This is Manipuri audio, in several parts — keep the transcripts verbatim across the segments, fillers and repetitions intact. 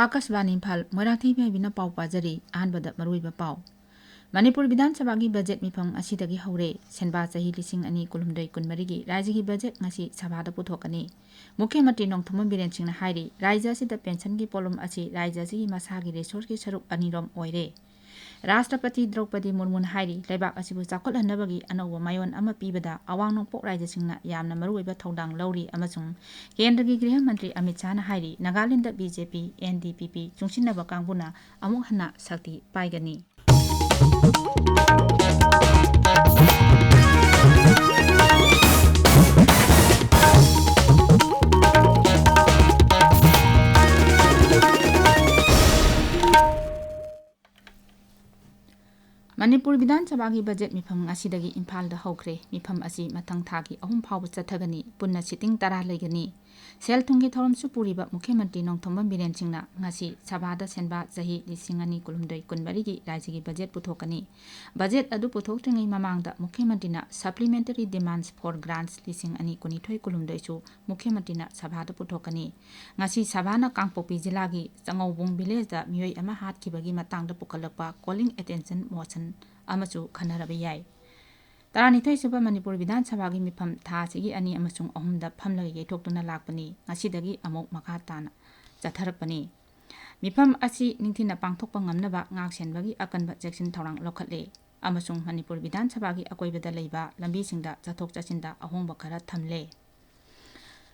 ꯑꯥꯀꯥꯁꯕꯥꯅꯤ ꯏꯝꯐꯥꯜ, ꯃꯣꯏꯔꯥꯡꯊꯦꯝ ꯏꯕꯦꯝꯍꯥꯏꯕꯤꯅ ꯄꯥꯎ ꯄꯥꯖꯔꯤ꯫ ꯑꯍꯥꯟꯕꯗ ꯃꯔꯨꯑꯣꯏꯕ ꯄꯥꯎ꯫ ꯃꯅꯤꯄꯨꯔ ꯕꯤꯙꯥꯟ ꯁꯚꯥꯒꯤ ꯕꯖꯦꯠ ꯃꯤꯐꯝ ꯉꯁꯤꯗꯒꯤ ꯍꯧꯔꯦ꯫ ꯁꯦꯟꯕꯥ ꯆꯍꯤ ꯂꯤꯁꯤꯡ ꯑꯅꯤ ꯀꯨꯟꯍꯨꯝꯗꯣꯏ ꯀꯨꯟꯃꯔꯤꯒꯤ ꯔꯥꯖ꯭ꯌꯒꯤ ꯕꯖꯦꯠ ꯉꯁꯤ ꯁꯚꯥꯗ ꯄꯨꯊꯣꯛꯀꯅꯤ꯫ ꯃꯨꯈ꯭ꯌ ꯃꯟꯇ꯭ꯔꯤ ꯅꯣꯡꯊꯣꯝꯕꯝ ꯕꯤꯔꯦꯟ ꯁꯤꯡꯅ ꯍꯥꯏꯔꯤ, ꯔꯥꯖ꯭ꯌ ꯑꯁꯤꯗ ꯄꯦꯟꯁꯟꯒꯤ ꯄꯣꯠꯂꯨꯝ ꯑꯁꯤ ꯔꯥꯖ꯭ꯌ ꯑꯁꯤꯒꯤ ꯃꯁꯥꯒꯤ ꯔꯤꯁꯣꯔꯁꯀꯤ ꯁꯔꯨꯛ ꯑꯅꯤꯔꯣꯝ ꯑꯣꯏꯔꯦ꯫ ꯔꯥꯁꯇ꯭ꯔꯄꯇꯤ ꯗ꯭ꯔꯧꯄꯗꯤ ꯃꯨꯔꯃꯨꯅ ꯍꯥꯏꯔꯤ, ꯂꯩꯕꯥꯛ ꯑꯁꯤꯕꯨ ꯆꯥꯎꯈꯠꯍꯟꯅꯕꯒꯤ ꯑꯅꯧꯕ ꯃꯥꯏꯑꯣꯟ ꯑꯃ ꯄꯤꯕꯗ ꯑꯋꯥꯡ ꯅꯣꯡꯄꯣꯛ ꯔꯥꯖ꯭ꯌꯁꯤꯡꯅ ꯌꯥꯝꯅ ꯃꯔꯨꯑꯣꯏꯕ ꯊꯧꯗꯥꯡ ꯂꯧꯔꯤ ꯑꯃꯁꯨꯡ ꯀꯦꯟꯗ꯭ꯔꯒꯤ ꯒ꯭ꯔꯤꯍ ꯃꯟꯇ꯭ꯔꯤ ꯑꯃꯤꯠ ꯁꯥꯍꯅ ꯍꯥꯏꯔꯤ, ꯅꯥꯒꯥꯂꯦꯟꯗ ꯕꯤ ꯖꯦ ꯄꯤ, ꯑꯦꯟ ꯗꯤ ꯄꯤ ꯄꯤ ꯆꯨꯡꯁꯤꯟꯅꯕ ꯀꯥꯡꯕꯨꯅ ꯑꯃꯨꯛ ꯍꯟꯅ ꯁꯛꯇꯤ ꯄꯥꯏꯒꯅꯤ꯫ ꯃꯅꯤꯄꯨꯔ ꯕꯤꯙꯥꯟ ꯁꯚꯥꯒꯤ ꯕꯖꯦꯠ ꯃꯤꯐꯝ ꯉꯁꯤꯗꯒꯤ ꯏꯝꯐꯥꯜꯗ ꯍꯧꯈ꯭ꯔꯦ꯫ ꯃꯤꯐꯝ ꯑꯁꯤ ꯃꯊꯪ ꯊꯥꯒꯤ ꯑꯍꯨꯝ ꯐꯥꯎꯕ ꯆꯠꯊꯒꯅꯤ꯫ ꯄꯨꯟꯅ ꯁꯤꯇꯤꯡ ꯇꯔꯥ ꯂꯩꯒꯅꯤ꯫ ꯁꯦꯜ ꯊꯨꯝꯒꯤ ꯊꯧꯔꯝꯁꯨ ꯄꯨꯔꯤꯕ ꯃꯨꯈ꯭ꯌ ꯃꯟꯇ꯭ꯔꯤ ꯅꯣꯡꯊꯣꯝꯕꯝ ꯕꯤꯔꯦꯟ ꯁꯤꯡꯅ ꯉꯁꯤ ꯁꯚꯥꯗ ꯁꯦꯟꯕꯥ ꯆꯍꯤ ꯂꯤꯁꯤꯡ ꯑꯅꯤ ꯀꯨꯟꯍꯨꯝꯗꯣꯏ ꯀꯨꯟꯃꯔꯤꯒꯤ ꯔꯥꯖ꯭ꯌꯒꯤ ꯕꯖꯦꯠ ꯄꯨꯊꯣꯛꯀꯅꯤ꯫ ꯕꯖꯦꯠ ꯑꯗꯨ ꯄꯨꯊꯣꯛꯇ꯭ꯔꯤꯉꯩ ꯃꯃꯥꯡꯗ ꯃꯨꯈ꯭ꯌ ꯃꯟꯇ꯭ꯔꯤꯅ Supplementary Demands for Grants ꯂꯤꯁꯤꯡ ꯑꯅꯤ ꯀꯨꯟꯅꯤꯊꯣꯏ ꯀꯨꯟꯍꯨꯝꯗꯣꯏꯁꯨ ꯃꯨꯈ꯭ꯌ ꯃꯟꯇ꯭ꯔꯤꯅ ꯁꯚꯥꯗ ꯄꯨꯊꯣꯛꯀꯅꯤ꯫ ꯉꯁꯤ ꯁꯚꯥꯅ ꯀꯥꯡꯄꯣꯛꯄꯤ ꯖꯤꯂꯥꯒꯤ ꯆꯉꯧꯕꯨꯡ ꯚꯤꯂꯦꯖꯇ ꯃꯤꯑꯣꯏ ꯑꯃ ꯍꯥꯠꯈꯤꯕꯒꯤ ꯃꯇꯥꯡꯗ ꯄꯨꯈꯠꯂꯛꯄ Calling Attention Motion ꯑꯃꯁꯨ ꯈꯟꯅꯔꯕ ꯌꯥꯏ꯫ ꯇꯔꯥꯅꯤꯊꯣꯏ ꯁꯨꯕ ꯃꯅꯤꯄꯨꯔ ꯕꯤꯙꯥꯟ ꯁꯚꯥꯒꯤ ꯃꯤꯐꯝ ꯊꯥ ꯑꯁꯤꯒꯤ ꯑꯅꯤ ꯑꯃꯁꯨꯡ ꯑꯍꯨꯝꯗ ꯐꯝꯂꯒ ꯌꯩꯊꯣꯛꯇꯨꯅ ꯂꯥꯛꯄꯅꯤ꯫ ꯉꯁꯤꯗꯒꯤ ꯑꯃꯨꯛ ꯃꯈꯥ ꯇꯥꯅ ꯆꯠꯊꯔꯛꯄꯅꯤ꯫ ꯃꯤꯐꯝ ꯑꯁꯤ ꯅꯤꯡꯊꯤꯅ ꯄꯥꯡꯊꯣꯛꯄ ꯉꯝꯅꯕ ꯉꯥꯛꯁꯦꯟꯕꯒꯤ ꯑꯀꯟꯕ ꯆꯦꯛꯁꯤꯟ ꯊꯧꯔꯥꯡ ꯂꯧꯈꯠꯂꯦ ꯑꯃꯁꯨꯡ ꯃꯅꯤꯄꯨꯔ ꯕꯤꯙꯥꯟ ꯁꯚꯥꯒꯤ ꯑꯀꯣꯏꯕꯗ ꯂꯩꯕ ꯂꯝꯕꯤꯁꯤꯡꯗ ꯆꯠꯊꯣꯛ ꯆꯠꯁꯤꯟꯗ ꯑꯍꯣꯡꯕ ꯈꯔ ꯊꯝꯂꯦ꯫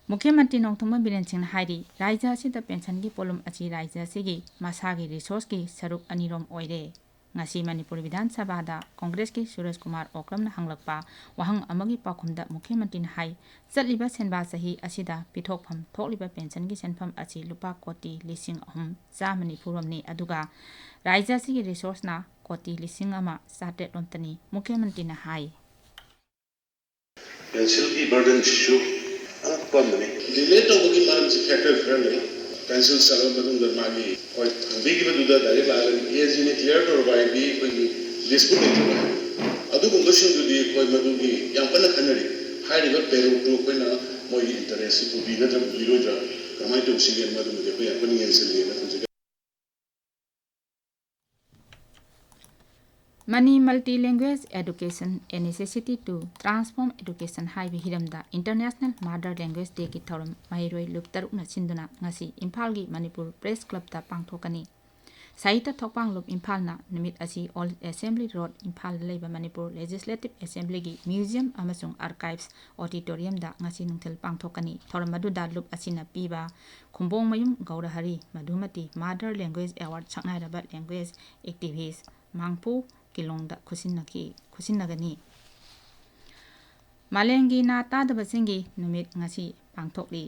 ꯃꯨꯈ꯭ꯌ ꯃꯟꯇ꯭ꯔꯤ ꯅꯣꯡꯊꯣꯝꯕꯝ ꯕꯤꯔꯦꯟ ꯁꯤꯡꯅ ꯍꯥꯏꯔꯤ, ꯔꯥꯖ꯭ꯌ ꯑꯁꯤꯗ ꯄꯦꯟꯁꯟꯒꯤ ꯄꯣꯠꯂꯨꯝ ꯑꯁꯤ ꯔꯥꯖ꯭ꯌ ꯑꯁꯤꯒꯤ ꯃꯁꯥꯒꯤ ꯔꯤꯁꯣꯔꯁꯀꯤ ꯁꯔꯨꯛ ꯑꯅꯤꯔꯣꯝ ꯑꯣꯏꯔꯦ꯫ ꯉꯁꯤ ꯃꯅꯤꯄꯨꯔ ꯕꯤꯙꯥꯟ ꯁꯚꯥꯗ ꯀꯣꯡꯒ꯭ꯔꯦꯁꯀꯤ ꯁꯨꯔꯦꯁ ꯀꯨꯃꯥꯔ ꯑꯣꯀ꯭ꯔꯝꯅ ꯍꯪꯂꯛꯄ ꯋꯥꯍꯪ ꯑꯃꯒꯤ ꯄꯥꯎꯈꯨꯝꯗ ꯃꯨꯈ꯭ꯌ ꯃꯟꯇ꯭ꯔꯤꯅ ꯍꯥꯏ, ꯆꯠꯂꯤꯕ ꯁꯦꯟꯕꯥ ꯆꯍꯤ ꯑꯁꯤꯗ ꯄꯤꯊꯣꯛꯐꯝ ꯊꯣꯛꯂꯤꯕ ꯄꯦꯟꯁꯟꯒꯤ ꯁꯦꯟꯐꯝ ꯑꯁꯤ ꯂꯨꯄꯥ ꯀꯣꯇꯤ ꯂꯤꯁꯤꯡ ꯑꯍꯨꯝ ꯆꯥꯝꯃ ꯅꯤꯐꯨ ꯔꯣꯝꯅꯤ, ꯑꯗꯨꯒ ꯔꯥꯖ꯭ꯌ ꯑꯁꯤꯒꯤ ꯔꯤꯁꯣꯔꯁꯅ ꯀꯣꯇꯤ ꯂꯤꯁꯤꯡ ꯑꯃ ꯆꯥꯇ꯭ꯔꯦꯠ ꯔꯣꯝꯇꯅꯤ꯫ ꯃꯨꯈ꯭ꯌ ꯃꯟꯇ꯭ꯔꯤꯅ ꯍꯥꯏ꯫ ꯄꯦꯟꯁꯤꯜꯒꯤ ꯕꯔꯗꯟꯁꯤꯁꯨ ꯑꯉꯛꯄ ꯑꯃꯅꯤ꯫ ꯗꯤꯂꯦ ꯇꯧꯕꯒꯤ ꯃꯔꯝꯁꯤ ꯐꯦꯛꯇꯔ ꯈꯔ ꯂꯩ꯫ ꯄꯦꯟꯁꯤꯜ ꯆꯠꯂꯕ ꯃꯇꯨꯡꯗ ꯃꯥꯒꯤ, ꯍꯣꯏ, ꯍꯪꯕꯤꯈꯤꯕꯗꯨꯗ ꯗꯥꯏꯔꯦꯛ ꯂꯥꯛꯑꯒꯗꯤ ꯄꯤ ꯑꯩꯆ ꯗꯤꯅ ꯀ꯭ꯂꯤꯌꯥꯔ ꯇꯧꯔꯕ ꯍꯥꯏꯗꯤ ꯑꯩꯈꯣꯏꯒꯤ ꯂꯤꯁꯄꯨ ꯂꯩꯇ꯭ꯔꯕ ꯍꯥꯏꯕ꯫ ꯑꯗꯨꯒꯨꯝꯕꯁꯤꯡꯗꯨꯗꯤ ꯑꯩꯈꯣꯏ ꯃꯗꯨꯒꯤ ꯌꯥꯝ ꯀꯟꯅ ꯈꯟꯅꯔꯤ꯫ ꯍꯥꯏꯔꯤꯕ ꯄꯦꯔꯣꯠꯇꯨ ꯑꯩꯈꯣꯏꯅ ꯃꯣꯏꯒꯤ ꯏꯟꯇꯔꯦꯁꯁꯤ ꯄꯨꯕꯤ ꯅꯠꯇ꯭ꯔꯒ ꯄꯨꯕꯤꯔꯣꯏꯗ꯭ꯔꯥ? ꯀꯃꯥꯏꯅ ꯇꯧꯁꯤꯒꯦ, ꯃꯗꯨꯃꯗꯤ ꯑꯩꯈꯣꯏ ꯌꯥꯝ ꯀꯟꯅ ꯌꯦꯡꯁꯤꯜꯂꯤꯅ ꯊꯝꯖꯒꯦ꯫ Many Multi Language Education: A Necessity to Transform Education ꯍꯥꯏꯕ ꯍꯤꯔꯝꯗ International Mother Language Dayꯒꯤ ꯊꯧꯔꯝ ꯃꯍꯩꯔꯣꯏ ꯂꯨꯞ ꯇꯔꯨꯛꯅ ꯁꯤꯟꯗꯨꯅ ꯉꯁꯤ ꯏꯝꯐꯥꯜꯒꯤ ꯃꯅꯤꯄꯨꯔ ꯄ꯭ꯔꯦꯁ ꯀ꯭ꯂꯕꯇ ꯄꯥꯡꯊꯣꯛꯀꯅꯤ꯫ ꯁꯥꯍꯤꯇ꯭ꯌ ꯊꯣꯛꯄꯥꯡ ꯂꯨꯞ ꯏꯝꯐꯥꯜꯅ ꯅꯨꯃꯤꯠ ꯑꯁꯤ Old Assembly Road, ꯏꯝꯐꯥꯜꯗ ꯂꯩꯕ ꯃꯅꯤꯄꯨꯔ Legislative Assemblyꯒꯤ Museum ꯑꯃꯁꯨꯡ Archives Auditoriumꯗ ꯉꯁꯤ ꯅꯨꯡꯊꯤꯜ ꯄꯥꯡꯊꯣꯛꯀꯅꯤ꯫ ꯊꯧꯔꯝ ꯑꯗꯨꯗ ꯂꯨꯞ ꯑꯁꯤꯅ ꯄꯤꯕ ꯈꯨꯝꯕꯣꯡꯃꯌꯨꯝ ꯒꯧꯔꯍꯔꯤ ꯃꯙꯨꯃꯇꯤ Mother Language Award ꯁꯛꯅꯥꯏꯔꯕ language activist ꯃꯥꯡꯐꯨ ꯀꯤꯂꯣꯡꯗ ꯈꯨꯠꯁꯤꯟꯅꯈꯤ, ꯈꯨꯠꯁꯤꯟꯅꯒꯅꯤ꯫ ꯃꯥꯂꯦꯝꯒꯤ ꯅꯥ ꯇꯥꯗꯕꯁꯤꯡꯒꯤ ꯅꯨꯃꯤꯠ ꯉꯁꯤ ꯄꯥꯡꯊꯣꯛꯂꯤ꯫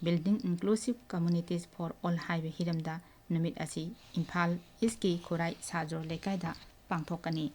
Building Inclusive Communities for All ꯍꯥꯏꯕ ꯍꯤꯔꯝꯗ ꯅꯨꯃꯤꯠ ꯑꯁꯤ ꯏꯝꯐꯥꯜ ꯏꯁꯀꯤ ꯈꯨꯔꯥꯏ ꯁꯥꯖꯣꯔ ꯂꯩꯀꯥꯏꯗ ꯄꯥꯡꯊꯣꯛꯀꯅꯤ꯫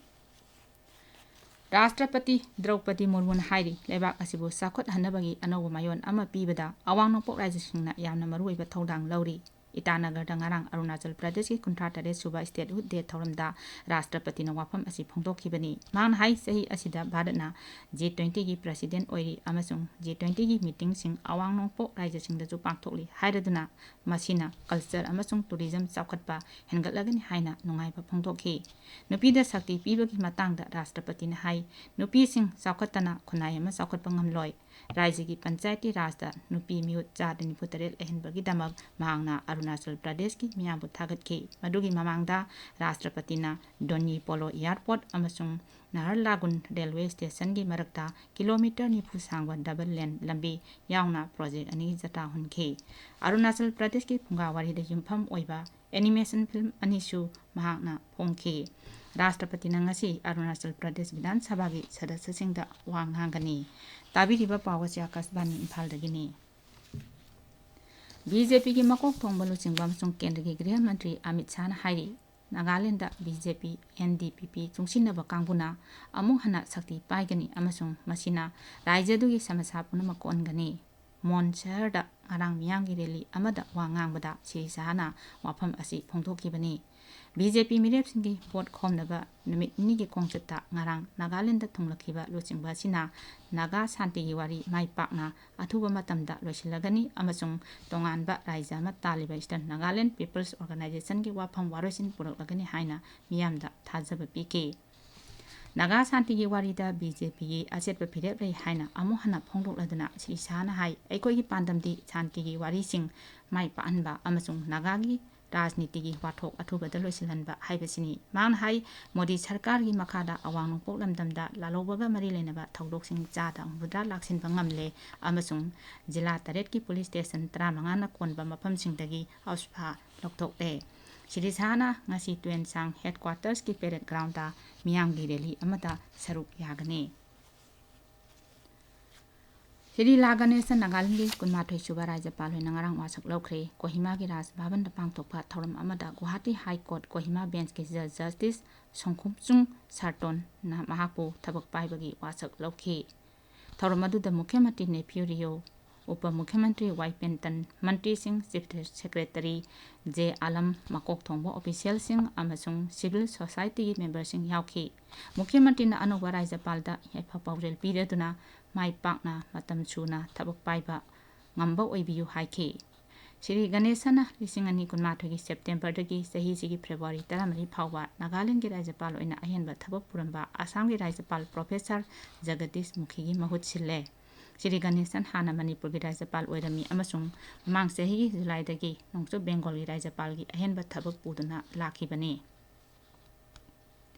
ꯔꯥꯁꯇ꯭ꯔꯄꯇꯤ ꯗ꯭ꯔꯧꯄꯗꯤ ꯃꯨꯔꯃꯨꯅ ꯍꯥꯏꯔꯤ, ꯂꯩꯕꯥꯛ ꯑꯁꯤꯕꯨ ꯆꯥꯎꯈꯠꯍꯟꯅꯕꯒꯤ ꯑꯅꯧꯕ ꯃꯌꯣꯟ ꯑꯃ ꯄꯤꯕꯗ ꯑꯋꯥꯡ ꯅꯣꯡꯄꯣꯛ ꯔꯥꯖ꯭ꯌꯁꯤꯡꯅ ꯌꯥꯝꯅ ꯃꯔꯨꯑꯣꯏꯕ ꯊꯧꯗꯥꯡ ꯂꯧꯔꯤ꯫ ꯏꯇꯥꯅꯒꯔꯗ ꯉꯔꯥꯡ ꯑꯔꯨꯅꯥꯆꯜ ꯄ꯭ꯔꯗꯦꯁꯀꯤ ꯀꯨꯟꯊ꯭ꯔꯥ ꯇꯔꯦꯠ ꯁꯨꯕ Statehood Day ꯊꯧꯔꯝꯗ ꯔꯥꯁꯇ꯭ꯔꯄꯇꯤꯅ ꯋꯥꯐꯝ ꯑꯁꯤ ꯐꯣꯡꯗꯣꯛꯈꯤꯕꯅꯤ꯫ ꯃꯍꯥꯛꯅ ꯍꯥꯏ, ꯆꯍꯤ ꯑꯁꯤꯗ ꯚꯥꯔꯠꯅ G twentyꯒꯤ president ꯑꯣꯏꯔꯤ ꯑꯃꯁꯨꯡ G twentyꯒꯤ meetingꯁꯤꯡ ꯑꯋꯥꯡ ꯅꯣꯡꯄꯣꯛ ꯔꯥꯖ꯭ꯌꯁꯤꯡꯗꯁꯨ ꯄꯥꯡꯊꯣꯛꯂꯤ ꯍꯥꯏꯔꯗꯨꯅ ꯃꯁꯤꯅ culture ꯑꯃꯁꯨꯡ tourism ꯆꯥꯎꯈꯠꯄ ꯍꯦꯟꯒꯠꯂꯒꯅꯤ ꯍꯥꯏꯅ ꯅꯨꯡꯉꯥꯏꯕ ꯐꯣꯡꯗꯣꯛꯈꯤ꯫ ꯅꯨꯄꯤꯗ ꯁꯛꯇꯤ ꯄꯤꯕꯒꯤ ꯃꯇꯥꯡꯗ ꯔꯥꯁꯇ꯭ꯔꯄꯇꯤꯅ ꯍꯥꯏ, ꯅꯨꯄꯤꯁꯤꯡ ꯆꯥꯎꯈꯠꯇꯅ ꯈꯨꯟꯅꯥꯏ ꯑꯃ ꯆꯥꯎꯈꯠꯄ ꯉꯝꯂꯣꯏ꯫ ꯔꯥꯖ꯭ꯌꯒꯤ ꯄꯟꯆꯥꯌꯇꯤ ꯔꯥꯖꯇ ꯅꯨꯄꯤ ꯃꯤꯍꯨꯠ ꯆꯥꯗ ꯅꯤꯐꯨ ꯇꯔꯦꯠ ꯂꯩꯍꯟꯕꯒꯤꯗꯃꯛ ꯃꯍꯥꯛꯅ ꯑꯔꯨꯅꯥꯆꯜ ꯄ꯭ꯔꯗꯦꯁꯀꯤ ꯃꯤꯌꯥꯝꯕꯨ ꯊꯥꯒꯠꯈꯤ꯫ ꯃꯗꯨꯒꯤ ꯃꯃꯥꯡꯗ ꯔꯥꯁꯇ꯭ꯔꯄꯇꯤꯅ ꯗꯣꯅꯤ ꯄꯣꯂꯣ airport ꯑꯃꯁꯨꯡ ꯅꯍꯔꯂꯥꯒꯨꯟ railway stationꯒꯤ ꯃꯔꯛꯇ kilometre ꯅꯤꯐꯨ ꯁꯥꯡꯕ double lane ꯂꯝꯕꯤ ꯌꯥꯎꯅ project ꯑꯅꯤꯒꯤ ꯆꯇꯥ ꯍꯨꯟꯈꯤ꯫ ꯑꯔꯨꯅꯥꯆꯜ ꯄ꯭ꯔꯗꯦꯁꯀꯤ ꯐꯨꯡꯒꯥ ꯋꯥꯔꯤꯗ ꯌꯨꯝꯐꯝ ꯑꯣꯏꯕ animation film ꯑꯅꯤꯁꯨ ꯃꯍꯥꯛꯅ ꯐꯣꯡꯈꯤ꯫ ꯔꯥꯁꯇ꯭ꯔꯄꯇꯤꯅ ꯉꯁꯤ ꯑꯔꯨꯅꯥꯆꯜ ꯄ꯭ꯔꯗꯦꯁ ꯕꯤꯙꯥꯟ ꯁꯚꯥꯒꯤ ꯁꯗꯁ꯭ꯌꯁꯤꯡꯗ ꯋꯥ ꯉꯥꯡꯒꯅꯤ꯫ ꯇꯥꯕꯤꯔꯤꯕ ꯄꯥꯎ ꯑꯁꯤ ꯑꯀꯥꯁꯕꯥꯅꯤ ꯏꯝꯐꯥꯜꯗꯒꯤꯅꯤ꯫ BJPꯒꯤ ꯃꯀꯣꯛ ꯊꯣꯡꯕ ꯂꯨꯆꯤꯡꯕ ꯑꯃꯁꯨꯡ ꯀꯦꯟꯗ꯭ꯔꯒꯤ ꯒ꯭ꯔꯤꯍ ꯃꯟꯇ꯭ꯔꯤ ꯑꯃꯤꯠ ꯁꯥꯍꯅ ꯍꯥꯏꯔꯤ, ꯅꯥꯒꯥꯂꯦꯟꯗ BJP NDPP ꯆꯨꯡꯁꯤꯟꯅꯕ ꯀꯥꯡꯕꯨꯅ ꯑꯃꯨꯛ ꯍꯟꯅ ꯁꯛꯇꯤ ꯄꯥꯏꯒꯅꯤ ꯑꯃꯁꯨꯡ ꯃꯁꯤꯅ ꯔꯥꯖ꯭ꯌ ꯑꯗꯨꯒꯤ ꯁꯃꯁ꯭ꯌꯥ ꯄꯨꯝꯅꯃꯛ ꯀꯣꯛꯍꯟꯒꯅꯤ꯫ ꯃꯣꯟ ꯁꯍꯔꯗ ꯉꯔꯥꯡ ꯃꯤꯌꯥꯝꯒꯤ ꯔꯦꯂꯤ ꯑꯃꯗ ꯋꯥ ꯉꯥꯡꯕꯗ ꯁ꯭ꯔꯤ ꯁꯍꯥꯅ ꯋꯥꯐꯝ ꯑꯁꯤ ꯐꯣꯡꯗꯣꯛꯈꯤꯕꯅꯤ꯫ ꯕꯤ ꯖꯦ ꯄꯤ ꯃꯤꯔꯦꯞꯁꯤꯡꯒꯤ ꯚꯣꯠ ꯈꯣꯝꯅꯕ ꯅꯨꯃꯤꯠ ꯅꯤꯅꯤꯒꯤ ꯈꯣꯡꯆꯠꯇ ꯉꯔꯥꯡ ꯅꯥꯒꯥꯂꯦꯟꯗ ꯊꯨꯡꯂꯛꯈꯤꯕ ꯂꯨꯆꯤꯡꯕ ꯑꯁꯤꯅ ꯅꯥꯒꯥ ꯁꯥꯟꯇꯤꯒꯤ ꯋꯥꯔꯤ ꯃꯥꯏ ꯄꯥꯛꯅ ꯑꯊꯨꯕ ꯃꯇꯝꯗ ꯂꯣꯏꯁꯤꯜꯂꯒꯅꯤ ꯑꯃꯁꯨꯡ ꯇꯣꯉꯥꯟꯕ ꯔꯥꯏꯖ꯭ꯌ ꯑꯃ ꯇꯥꯜꯂꯤꯕ Eastern Nagaland People's Organizationꯒꯤ ꯋꯥꯐꯝ ꯋꯥꯔꯣꯏꯁꯤꯟ ꯄꯨꯔꯛꯂꯒꯅꯤ ꯍꯥꯏꯅ ꯃꯤꯌꯥꯝꯗ ꯊꯥꯖꯕ ꯄꯤꯈꯤ꯫ ꯅꯥꯒꯥ ꯁꯥꯟꯇꯤꯒꯤ ꯋꯥꯔꯤꯗ ꯕꯤ ꯖꯦ ꯄꯤꯒꯤ ꯑꯆꯦꯠꯄ ꯐꯤꯔꯦꯞ ꯂꯩ ꯍꯥꯏꯅ ꯑꯃꯨꯛ ꯍꯟꯅ ꯐꯣꯡꯗꯣꯛꯂꯗꯨꯅ ꯁ꯭ꯔꯤ ꯁꯍꯥꯅ ꯍꯥꯏ, ꯑꯩꯈꯣꯏꯒꯤ ꯄꯥꯟꯗꯝꯗꯤ ꯁꯥꯟꯇꯤꯒꯤ ꯋꯥꯔꯤꯁꯤꯡ ꯃꯥꯏ ꯄꯥꯛꯍꯟꯕ ꯑꯃꯁꯨꯡ ꯅꯥꯒꯥꯒꯤ ꯔꯥꯖꯅꯤꯇꯤꯒꯤ ꯋꯥꯊꯣꯛ ꯑꯊꯨꯕꯗ ꯂꯣꯏꯁꯤꯜꯍꯟꯕ ꯍꯥꯏꯕꯁꯤꯅꯤ꯫ ꯃꯍꯥꯛꯅ ꯍꯥꯏ, ꯃꯣꯗꯤ ꯁꯔꯀꯥꯔꯒꯤ ꯃꯈꯥꯗ ꯑꯋꯥꯡ ꯅꯣꯡꯄꯣꯛ ꯂꯝꯗꯝꯗ ꯂꯥꯜꯍꯧꯕꯒ ꯃꯔꯤ ꯂꯩꯅꯕ ꯊꯧꯗꯣꯛꯁꯤꯡ ꯆꯥꯗ ꯍꯨꯝꯐꯨꯇꯔꯥ ꯂꯥꯛꯁꯤꯟꯕ ꯉꯝꯂꯦ ꯑꯃꯁꯨꯡ ꯖꯤꯂꯥ ꯇꯔꯦꯠꯀꯤ ꯄꯨꯂꯤꯁ ꯁ꯭ꯇꯦꯁꯟ ꯇꯔꯥꯃꯉꯥꯅ ꯀꯣꯟꯕ ꯃꯐꯝꯁꯤꯡꯗꯒꯤ ꯑꯐꯁꯨꯚꯥ ꯂꯧꯊꯣꯛꯂꯦ꯫ ꯁ꯭ꯔꯤ ꯁꯍꯥꯅ ꯉꯁꯤ ꯇꯨꯌꯦꯟꯁꯥꯡ ꯍꯦꯗꯀ꯭ꯋꯥꯇꯔꯁꯀꯤ ꯄꯦꯔꯦꯗ ꯒ꯭ꯔꯥꯎꯟꯗ ꯃꯤꯌꯥꯝꯒꯤ ꯔꯦꯂꯤ ꯑꯃꯗ ꯁꯔꯨꯛ ꯌꯥꯒꯅꯤ꯫ ꯁ꯭ꯔꯤ ꯂꯥ ꯒꯅꯦꯁꯟ ꯅꯥꯒꯥꯂꯦꯟꯒꯤ ꯀꯨꯟꯃꯥꯊꯣꯏ ꯁꯨꯕ ꯔꯥꯖ꯭ꯌꯄꯥꯜ ꯑꯣꯏꯅ ꯉꯔꯥꯡ ꯋꯥꯁꯛ ꯂꯧꯈ꯭ꯔꯦ꯫ ꯀꯣꯍꯤꯃꯥꯒꯤ ꯔꯥꯖ ꯚꯕꯟꯗ ꯄꯥꯡꯊꯣꯛꯄ ꯊꯧꯔꯝ ꯑꯃꯗ ꯒꯨꯋꯥꯍꯥꯇꯤ ꯍꯥꯏ ꯀꯣꯔꯠ ꯀꯣꯍꯤꯃꯥ ꯕꯦꯟꯆꯀꯤ ꯖꯖ ꯖꯁꯇꯤꯁ ꯁꯣꯡꯈꯨꯝꯆꯨꯡ ꯁꯥꯔꯇꯣꯟꯅ ꯃꯍꯥꯛꯄꯨ ꯊꯕꯛ ꯄꯥꯏꯕꯒꯤ ꯋꯥꯁꯛ ꯂꯧꯈꯤ꯫ ꯊꯧꯔꯝ ꯑꯗꯨꯗ ꯃꯨꯈ꯭ꯌ ꯃꯟꯇ꯭ꯔꯤ ꯅꯦꯐ꯭ꯌꯨ ꯔꯤꯌꯣ, ꯎꯄ ꯃꯨꯈ꯭ꯌ ꯃꯟꯇ꯭ꯔꯤ ꯋꯥꯏ ꯄꯦꯟꯇꯟ, ꯃꯟꯇ꯭ꯔꯤꯁꯤꯡ, ꯆꯤꯐ ꯁꯦꯀ꯭ꯔꯦꯇꯔꯤ ꯖꯦ ꯑꯥꯂꯝ, ꯃꯀꯣꯛ ꯊꯣꯡꯕ ꯑꯣꯐꯤꯁꯤꯌꯦꯜꯁꯤꯡ ꯑꯃꯁꯨꯡ ꯁꯤꯚꯤꯜ ꯁꯣꯁꯥꯏꯇꯤꯒꯤ ꯃꯦꯝꯕꯔꯁꯤꯡ ꯌꯥꯎꯈꯤ꯫ ꯃꯨꯈ꯭ꯌ ꯃꯟꯇ꯭ꯔꯤꯅ ꯑꯅꯧꯕ ꯔꯥꯖ꯭ꯌꯄꯥꯜꯗ ꯌꯥꯏꯐ ꯄꯥꯎꯖꯦꯜ ꯄꯤꯔꯗꯨꯅ ꯃꯥꯏ ꯄꯥꯛꯅ ꯃꯇꯝ ꯁꯨꯅ ꯊꯕꯛ ꯄꯥꯏꯕ ꯉꯝꯕ ꯑꯣꯏꯕꯤꯌꯨ ꯍꯥꯏꯈꯤ꯫ ꯁ꯭ꯔꯤ ꯒꯅꯦꯁꯟꯅ ꯂꯤꯁꯤꯡ ꯑꯅꯤ ꯀꯨꯟꯃꯥꯊꯣꯏꯒꯤ ꯁꯦꯞꯇꯦꯝꯕꯔꯗꯒꯤ ꯆꯍꯤꯁꯤꯒꯤ ꯐꯦꯕ꯭ꯔꯨꯋꯥꯔꯤ ꯇꯔꯥꯃꯔꯤ ꯐꯥꯎꯕ ꯅꯥꯒꯥꯂꯦꯟꯒꯤ ꯔꯥꯖ꯭ꯌꯄꯥꯜ ꯑꯣꯏꯅ ꯑꯍꯦꯟꯕ ꯊꯕꯛ ꯄꯨꯔꯝꯕ ꯑꯁꯥꯝꯒꯤ ꯔꯥꯖ꯭ꯌꯄꯥꯜ ꯄ꯭ꯔꯣꯐꯦꯁꯔ ꯖꯒꯗꯤꯁ ꯃꯨꯈꯤꯒꯤ ꯃꯍꯨꯠ ꯁꯤꯜꯂꯦ꯫ ꯁ꯭ꯔꯤ ꯒꯅꯦꯁꯟ ꯍꯥꯟꯅ ꯃꯅꯤꯄꯨꯔꯒꯤ ꯔꯥꯖ꯭ꯌꯄꯥꯜ ꯑꯣꯏꯔꯝꯃꯤ ꯑꯃꯁꯨꯡ ꯃꯃꯥꯡ ꯆꯍꯤꯒꯤ ꯖꯨꯂꯥꯏꯗꯒꯤ ꯅꯣꯡꯆꯨꯞ ꯕꯦꯡꯒꯣꯜꯒꯤ ꯔꯥꯖ꯭ꯌꯄꯥꯜꯒꯤ ꯑꯍꯦꯟꯕ ꯊꯕꯛ ꯄꯨꯗꯨꯅ ꯂꯥꯛꯈꯤꯕꯅꯤ꯫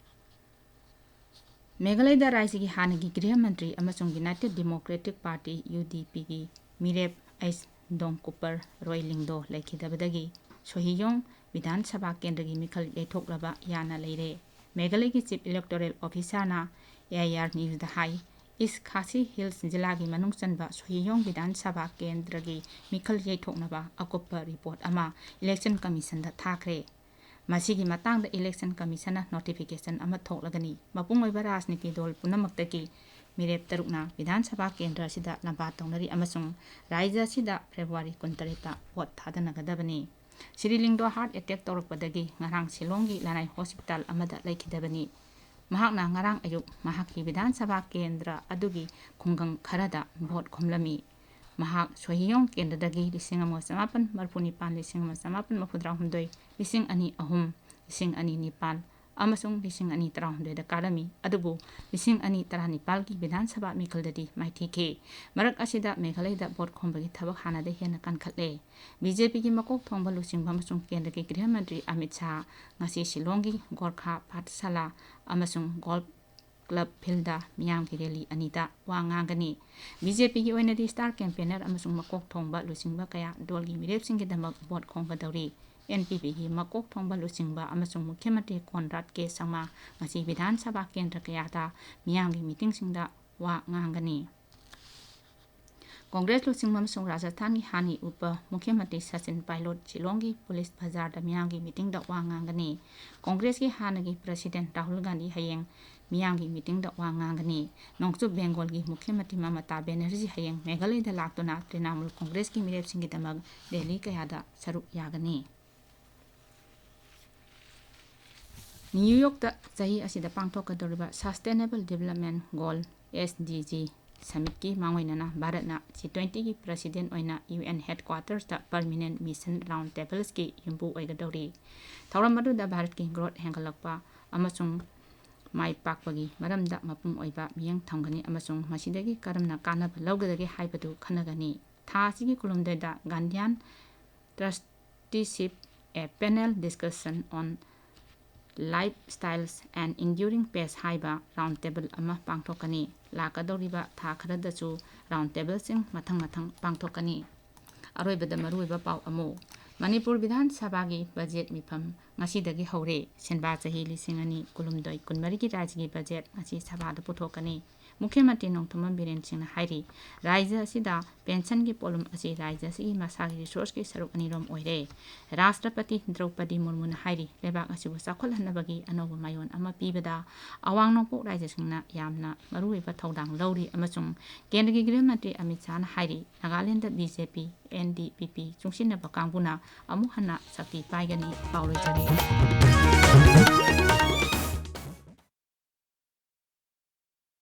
ꯃꯦꯘꯥꯂꯌꯗ ꯔꯥꯖ꯭ꯌꯒꯤ ꯍꯥꯟꯅꯒꯤ ꯒ꯭ꯔꯤꯍ ꯃꯟꯇ꯭ꯔꯤ ꯑꯃꯁꯨꯡ ꯌꯨꯅꯥꯏꯇꯦꯗ ꯗꯦꯃꯣꯀ꯭ꯔꯦꯇꯤꯛ ꯄꯥꯔꯇꯤ, ꯌꯨ ꯗꯤ ꯄꯤꯒꯤ ꯃꯤꯔꯦꯞ ꯑꯩꯆ ꯗꯣꯡꯀꯨꯄꯔ ꯔꯣꯏꯂꯤꯡꯗꯣ ꯂꯩꯈꯤꯗꯕꯗꯒꯤ ꯁꯣꯍꯤꯌꯣꯡ ꯕꯤꯙꯥꯟ ꯁꯚꯥ ꯀꯦꯟꯗ꯭ꯔꯒꯤ ꯃꯤꯈꯜ ꯌꯩꯊꯣꯛꯂꯕ ꯌꯥꯅ ꯂꯩꯔꯦ꯫ ꯃꯦꯘꯥꯂꯌꯒꯤ ꯆꯤꯐ ꯏꯂꯦꯛꯇꯣꯔꯦꯜ ꯑꯣꯐꯤꯁꯥꯔꯅ ꯑꯦ ꯑꯥꯏ ꯑꯥꯔ ꯅ꯭ꯌꯨꯁꯇ ꯍꯥꯏ, ꯏꯁ ꯈꯥꯁꯤ ꯍꯤꯜꯁ ꯖꯤꯂꯥꯒꯤ ꯃꯅꯨꯡ ꯆꯟꯕ ꯁꯣꯍꯤꯌꯣꯡ ꯕꯤꯙꯥꯟ ꯁꯚꯥ ꯀꯦꯟꯗ꯭ꯔꯒꯤ ꯃꯤꯈꯜ ꯌꯩꯊꯣꯛꯅꯕ ꯑꯀꯨꯞꯄ ꯔꯤꯄꯣꯔꯠ ꯑꯃ ꯏꯂꯦꯛꯁꯟ ꯀꯃꯤꯁꯟꯗ ꯊꯥꯈ꯭ꯔꯦ꯫ ꯃꯁꯤꯒꯤ ꯃꯇꯥꯡꯗ ꯏꯂꯦꯛꯁꯟ ꯀꯃꯤꯁꯟꯅ ꯅꯣꯇꯤꯐꯤꯀꯦꯁꯟ ꯑꯃ ꯊꯣꯛꯂꯒꯅꯤ꯫ ꯃꯄꯨꯡ ꯑꯣꯏꯕ ꯔꯥꯖꯅꯤꯇꯤ ꯗꯜ ꯄꯨꯝꯅꯃꯛꯇꯒꯤ ꯃꯤꯔꯦꯞ ꯇꯔꯨꯛꯅ ꯕꯤꯙꯥꯟ ꯁꯚꯥ ꯀꯦꯟꯗ꯭ꯔ ꯑꯁꯤꯗ ꯂꯝꯕꯥ ꯇꯧꯅꯔꯤ ꯑꯃꯁꯨꯡ ꯔꯥꯖ꯭ꯌ ꯑꯁꯤꯗ ꯐꯦꯕ꯭ꯔꯨꯋꯥꯔꯤ ꯀꯨꯟꯇꯔꯦꯠꯇ ꯚꯣꯠ ꯊꯥꯗꯅꯒꯗꯕꯅꯤ꯫ ꯁꯤꯔꯤꯂꯤꯡꯗꯣ heart attack ꯇꯧꯔꯛꯄꯗꯒꯤ ꯉꯔꯥꯡ ꯁꯤꯂꯣꯡꯒꯤ ꯂꯅꯥꯏ ꯍꯣꯁꯄꯤꯇꯥꯜ ꯑꯃꯗ ꯂꯩꯈꯤꯗꯕꯅꯤ꯫ ꯃꯍꯥꯛꯅ ꯉꯔꯥꯡ ꯑꯌꯨꯛ ꯃꯍꯥꯛꯀꯤ ꯕꯤꯙꯥꯟ ꯁꯚꯥ ꯀꯦꯟꯗ꯭ꯔ ꯑꯗꯨꯒꯤ ꯈꯨꯡꯒꯪ ꯈꯔꯗ ꯚꯣꯠ ꯈꯣꯝꯂꯝꯃꯤ꯫ ꯃꯍꯥꯛ ꯁꯣꯍꯤꯌꯣꯡ ꯀꯦꯟꯗ꯭ꯔꯗꯒꯤ ꯂꯤꯁꯤꯡ ꯑꯃꯒ ꯆꯃꯥꯄꯟ ꯃꯔꯤꯐꯨ ꯅꯤꯄꯥꯟ, ꯂꯤꯁꯤꯡ ꯑꯃ ꯆꯃꯥꯄꯟ ꯃꯔꯤꯐꯨ ꯇꯔꯥꯍꯨꯝꯗꯣꯏ, ꯂꯤꯁꯤꯡ ꯑꯅꯤ ꯑꯍꯨꯝ, ꯂꯤꯁꯤꯡ ꯑꯅꯤ ꯅꯤꯄꯥꯟ ꯑꯃꯁꯨꯡ ꯂꯤꯁꯤꯡ ꯑꯅꯤ ꯇꯔꯥꯍꯨꯝꯗꯣꯏꯗ ꯀꯥꯔꯝꯃꯤ, ꯑꯗꯨꯕꯨ ꯂꯤꯁꯤꯡ ꯑꯅꯤ ꯇꯔꯥꯅꯤꯄꯥꯜꯒꯤ ꯕꯤꯙꯥꯟ ꯁꯚꯥ ꯃꯤꯈꯜꯗꯗꯤ ꯃꯥꯏꯊꯤꯈꯤ꯫ ꯃꯔꯛ ꯑꯁꯤꯗ ꯃꯦꯘꯥꯂꯌꯗ ꯚꯣꯠ ꯈꯣꯝꯕꯒꯤ ꯊꯕꯛ ꯍꯥꯟꯅꯗꯩ ꯍꯦꯟꯅ ꯀꯟꯈꯠꯂꯦ꯫ ꯕꯤ ꯖꯦ ꯄꯤꯒꯤ ꯃꯀꯣꯛ ꯊꯣꯡꯕ ꯂꯨꯆꯤꯡꯕ ꯑꯃꯁꯨꯡ ꯀꯦꯟꯗ꯭ꯔꯒꯤ ꯒ꯭ꯔꯤꯍ ꯃꯟꯇ꯭ꯔꯤ ꯑꯃꯤꯠ ꯁꯥꯍ ꯉꯁꯤ ꯁꯤꯂꯣꯡꯒꯤ ꯒꯣꯔꯈꯥ ꯄꯥꯊꯁꯥꯂꯥ ꯑꯃꯁꯨꯡ ꯒꯣꯜꯐ ꯀ꯭ꯂꯕ ꯐꯤꯜꯗ ꯃꯤꯌꯥꯝꯒꯤ ꯔꯦꯂꯤ ꯑꯅꯤꯗ ꯋꯥ ꯉꯥꯡꯒꯅꯤ꯫ ꯕꯤ ꯖꯦ ꯄꯤꯒꯤ ꯑꯣꯏꯅꯗꯤ ꯁ꯭ꯇꯥꯔ ꯀꯦꯝꯄꯦꯅꯔ ꯑꯃꯁꯨꯡ ꯃꯀꯣꯛ ꯊꯣꯡꯕ ꯂꯨꯆꯤꯡꯕ ꯀꯌꯥ ꯗꯣꯜꯒꯤ ꯃꯤꯔꯦꯞꯁꯤꯡꯒꯤꯗꯃꯛ ꯚꯣꯠ ꯈꯣꯝꯒꯗꯧꯔꯤ꯫ ꯑꯦꯟ ꯄꯤ ꯄꯤꯒꯤ ꯃꯀꯣꯛ ꯊꯣꯡꯕ ꯂꯨꯆꯤꯡꯕ ꯑꯃꯁꯨꯡ ꯃꯨꯈ꯭ꯌ ꯃꯟꯇ꯭ꯔꯤ ꯀꯣꯟꯔꯥꯗ ꯀꯦ ꯁꯪꯃꯥ ꯉꯁꯤ ꯕꯤꯙꯥꯟ ꯁꯚꯥ ꯀꯦꯟꯗ꯭ꯔ ꯀꯌꯥꯗ ꯃꯤꯌꯥꯝꯒꯤ ꯃꯤꯇꯤꯡꯁꯤꯡꯗ ꯋꯥ ꯉꯥꯡꯒꯅꯤ꯫ ꯀꯣꯡꯒ꯭ꯔꯦꯁ ꯂꯨꯆꯤꯡꯕ ꯑꯃꯁꯨꯡ ꯔꯥꯖꯁꯊꯥꯟꯒꯤ ꯍꯥꯟꯅꯒꯤ ꯎꯄ ꯃꯨꯈ꯭ꯌ ꯃꯟꯇ꯭ꯔꯤ ꯁꯆꯤꯟ ꯄꯥꯏꯂꯣꯠ ꯁꯤꯂꯣꯡꯒꯤ ꯄꯨꯂꯤꯁ ꯕꯖꯥꯔꯗ ꯃꯤꯌꯥꯝꯒꯤ ꯃꯤꯇꯤꯡꯗ ꯋꯥ ꯉꯥꯡꯒꯅꯤ꯫ ꯀꯣꯡꯒ꯭ꯔꯦꯁꯀꯤ ꯍꯥꯟꯅꯒꯤ ꯄ꯭ꯔꯁꯤꯗꯦꯟ ꯔꯥꯍꯨꯜ ꯒꯥꯟꯙꯤ ꯍꯌꯦꯡ ꯃꯤꯌꯥꯝꯒꯤ ꯃꯤꯇꯤꯡꯗ ꯋꯥ ꯉꯥꯡꯒꯅꯤ꯫ ꯅꯣꯡꯆꯨꯞ ꯕꯦꯡꯒꯣꯜꯒꯤ ꯃꯨꯈ꯭ꯌ ꯃꯟꯇ꯭ꯔꯤ ꯃꯃꯇꯥ ꯕꯦꯅꯔꯖꯤ ꯍꯌꯦꯡ ꯃꯦꯘꯥꯂꯌꯗ ꯂꯥꯛꯇꯨꯅ ꯇ꯭ꯔꯤꯅꯥꯃꯨꯜ ꯀꯣꯡꯒ꯭ꯔꯦꯁꯀꯤ ꯃꯤꯔꯦꯞꯁꯤꯡꯒꯤꯗꯃꯛ ꯔꯦꯂꯤ ꯀꯌꯥꯗ ꯁꯔꯨꯛ ꯌꯥꯒꯅꯤ꯫ ꯅ꯭ꯌꯨ ꯌꯣꯔꯛꯇ ꯆꯍꯤ ꯑꯁꯤꯗ ꯄꯥꯡꯊꯣꯛꯀꯗꯧꯔꯤꯕ Sustainable Development Goal, S D G, Summitꯀꯤ ꯃꯥꯡꯑꯣꯏꯅꯅ ꯚꯥꯔꯠꯅ G twentyꯒꯤ president ꯑꯣꯏꯅ U N headquartersꯇ permanent mission round tablesꯀꯤ ꯌꯨꯝꯕꯨ ꯑꯣꯏꯒꯗꯧꯔꯤ꯫ ꯊꯧꯔꯝ ꯑꯗꯨꯗ ꯚꯥꯔꯠꯀꯤ growth ꯍꯦꯟꯒꯠꯂꯛꯄ ꯑꯃꯁꯨꯡ ꯃꯥꯏ ꯄꯥꯛꯄꯒꯤ ꯃꯔꯝꯗ ꯃꯄꯨꯡ ꯑꯣꯏꯕ ꯃꯤꯠꯌꯦꯡ ꯊꯝꯒꯅꯤ ꯑꯃꯁꯨꯡ ꯃꯁꯤꯗꯒꯤ ꯀꯔꯝꯅ ꯀꯥꯟꯅꯕ ꯂꯧꯒꯗꯒꯦ ꯍꯥꯏꯕꯗꯨ ꯈꯟꯅꯒꯅꯤ꯫ ꯊꯥ ꯑꯁꯤꯒꯤ ꯀꯨꯟꯍꯨꯝꯗꯣꯏꯗ Gandhian Trusteeship, a panel discussion on Lifestyles and Enduring Peace ꯍꯥꯏꯕ round table ꯑꯃ ꯄꯥꯡꯊꯣꯛꯀꯅꯤ꯫ ꯂꯥꯛꯀꯗꯧꯔꯤꯕ ꯊꯥ ꯈꯔꯗꯁꯨ round tableꯁꯤꯡ ꯃꯊꯪ ꯃꯊꯪ ꯄꯥꯡꯊꯣꯛꯀꯅꯤ꯫ ꯑꯔꯣꯏꯕꯗ ꯃꯔꯨꯑꯣꯏꯕ ꯄꯥꯎ ꯑꯃ, ꯃꯅꯤꯄꯨꯔ ꯕꯤꯙꯥꯟ ꯁꯚꯥꯒꯤ budget ꯃꯤꯐꯝ ꯉꯁꯤꯗꯒꯤ ꯍꯧꯔꯦ꯫ ꯁꯦꯟꯕꯥ ꯆꯍꯤ ꯂꯤꯁꯤꯡ ꯑꯅꯤ ꯀꯨꯟꯍꯨꯝꯗꯣꯏ ꯀꯨꯟꯃꯔꯤꯒꯤ ꯔꯥꯖ꯭ꯌꯒꯤ budget ꯉꯁꯤ ꯁꯚꯥꯗ ꯄꯨꯊꯣꯛꯀꯅꯤ꯫ ꯃꯨꯈ꯭ꯌ ꯃꯟꯇ꯭ꯔꯤ ꯅꯣꯡꯊꯣꯝꯕꯝ ꯕꯤꯔꯦꯟ ꯁꯤꯡꯅ ꯍꯥꯏꯔꯤ, ꯔꯥꯖ꯭ꯌ ꯑꯁꯤꯗ ꯄꯦꯟꯁꯟꯒꯤ ꯄꯣꯠꯂꯨꯝ ꯑꯁꯤ ꯔꯥꯖ꯭ꯌ ꯑꯁꯤꯒꯤ ꯃꯁꯥꯒꯤ ꯔꯤꯁꯣꯔꯁꯀꯤ ꯁꯔꯨꯛ ꯑꯅꯤꯔꯣꯝ ꯑꯣꯏꯔꯦ꯫ ꯔꯥꯁꯇ꯭ꯔꯄꯇꯤ ꯗ꯭ꯔꯧꯄꯗꯤ ꯃꯨꯔꯃꯨꯅ ꯍꯥꯏꯔꯤ, ꯂꯩꯕꯥꯛ ꯑꯁꯤꯕꯨ ꯆꯥꯎꯈꯠꯍꯟꯅꯕꯒꯤ ꯑꯅꯧꯕ ꯃꯥꯏꯑꯣꯟ ꯑꯃ ꯄꯤꯕꯗ ꯑꯋꯥꯡ ꯅꯣꯡꯄꯣꯛ ꯔꯥꯖ꯭ꯌꯁꯤꯡꯅ ꯌꯥꯝꯅ ꯃꯔꯨꯑꯣꯏꯕ ꯊꯧꯗꯥꯡ ꯂꯧꯔꯤ ꯑꯃꯁꯨꯡ ꯀꯦꯟꯗ꯭ꯔꯒꯤ ꯒ꯭ꯔꯤꯍ ꯃꯟꯇ꯭ꯔꯤ ꯑꯃꯤꯠ ꯁꯥꯍꯅ ꯍꯥꯏꯔꯤ, ꯅꯥꯒꯥꯂꯦꯟꯗ ꯕꯤ ꯖꯦ ꯄꯤ, ꯑꯦꯟ ꯗꯤ ꯄꯤ ꯄꯤ ꯆꯨꯡꯁꯤꯟꯅꯕ ꯀꯥꯡꯕꯨꯅ ꯑꯃꯨꯛ ꯍꯟꯅ ꯁꯛꯇꯤ ꯄꯥꯏꯒꯅꯤ꯫ ꯄꯥꯎ ꯂꯣꯏꯖꯔꯦ꯫